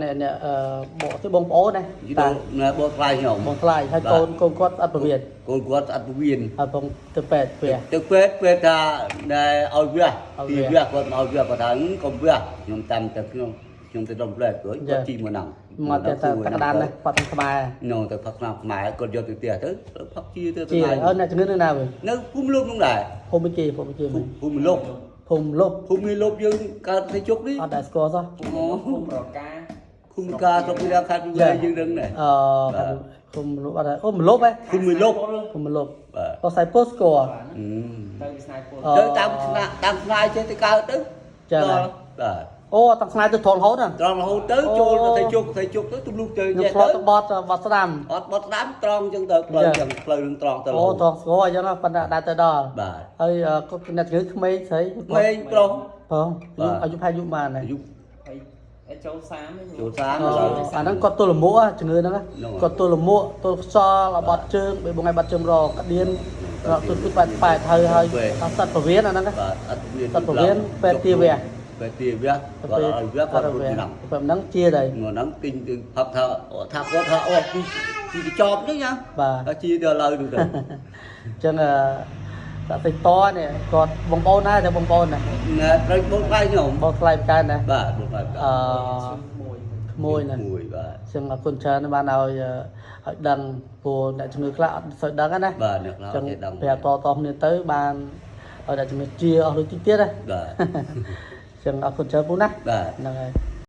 នេះនេះអឺបកទៅបងប្អូនណា យីទៅណែបងថ្លៃខ្ញុំ បងថ្លៃហើយកូនកូនគាត់អត់ពវៀន កូនគាត់អត់ពវៀន ហើយបងទៅពេទ្យពះ ទៅពេទ្យពេទ្យថាណែឲ្យវះ ឲ្យវះ ទីវះគាត់មកឲ្យវះគាត់ថាកុំវះខ្ញុំតាមទៅខ្ញុំខ្ញុំទៅដុំផ្លែព្រោះគាត់ជីមួយឆ្នាំ មកទៅតកដានណាបាត់ខ្មែរ នៅទៅផឹកឆ្នាំខ្មែរគាត់យកទៅផ្ទះទៅផឹកជាទៅ ជាអើអ្នកជំងឺនៅណាវិញ នៅភូមិលោកនោះដែរ ភូមិគេភូមិគេមែន ភូមិលោក ភូមិលុប ភូមិលោកយើងកើតទៅជុកនេះ អត់ដែលស្គាល់សោះ អូ ភូមិរកា ភូមិកាស្រុកវិរាខេត្តវិរាយើងដឹងដែរ អឺភូមិលុបអត់ដែរអូមលុបហ៎ ភូមិលោក ភូមិលុប បាទ ក៏សៃពោះស្គាល់ ទៅវិស័យពល អឺ ទៅតាមស្នាក់តាមស្នាយចេះទៅកើតទៅ ចា៎ ដល់បាទ អូតាំងស្នាយទៅត្រង់រហូតណា ត្រង់រហូតទៅចូលទៅទៅជុកទៅជុកទៅទំលុកទៅ ខ្ញុំ ចេះ ធ្លាប់ ទៅ ទៅបត់បត់ស្ដាំ អត់បត់ស្ដាំត្រង់អញ្ចឹងទៅផ្លូវអញ្ចឹងផ្លូវនឹងត្រង់ទៅរ អូ ហូត ត្រង់ស្គាល់អញ្ចឹងណាប៉ុន្តែអត់ដែលទៅដល់ បាទ ហើយគាត់អ្នកជំងឺក្មេងស្រី ក្មេងប្រុស បង បាទ អាយុប្រហែលអាយុប៉ុន្មានដែរ អាយុ ហើយចូល30 ចូល30 អូអាហ្នឹងគាត់ទល់លមួកជំងឺហ្នឹងណា ហ្នឹងហើយ គាត់ទល់លមួកទល់ខ្យល់បត់ជើងបីបងឯងបត់ជើងរកក្តៀនរកទុនទុនប៉ែតប៉ែតហើយហើយអត់សត្វពវៀនអាហ្នឹងណា បាទអត់វៀន សត្វពវៀនពេទ្យទាវះ ពេទ្យទាវះគាត់ឲ្យវះគាត់រត់ឆ្នាំ ពេលហ្នឹងជាដែរ ងហ្នឹងទិញទៅផឹកថាថាគាត់ថាអូពីពីកញ្ចប់ហ្នឹងណា បាទ ថាជាទៅឡើយនោះទៅ អញ្ចឹងអឺសាក់សិតនេះគាត់បងប្អូនដែរតែបងប្អូនណា ណែត្រូវបងថ្លៃខ្ញុំ បងថ្លៃផ្កាណា បាទបងថ្លៃ អឺ មួយ ក្មួយណា មួយបាទ អញ្ចឹងអរគុណច្រើនបានឲ្យឲ្យដឹងព្រោះអ្នកជំងឺខ្លះអត់សូវដឹងណា បាទអ្នកខ្លះ ចឹង គេដឹង ប្រាប់តតគ្នាទៅបានឲ្យអ្នកជំងឺជាអស់លុយតិចទៀតណា បាទ ចឹងអរគុណច្រើនពូណា បាទ ហ្នឹងហើយ។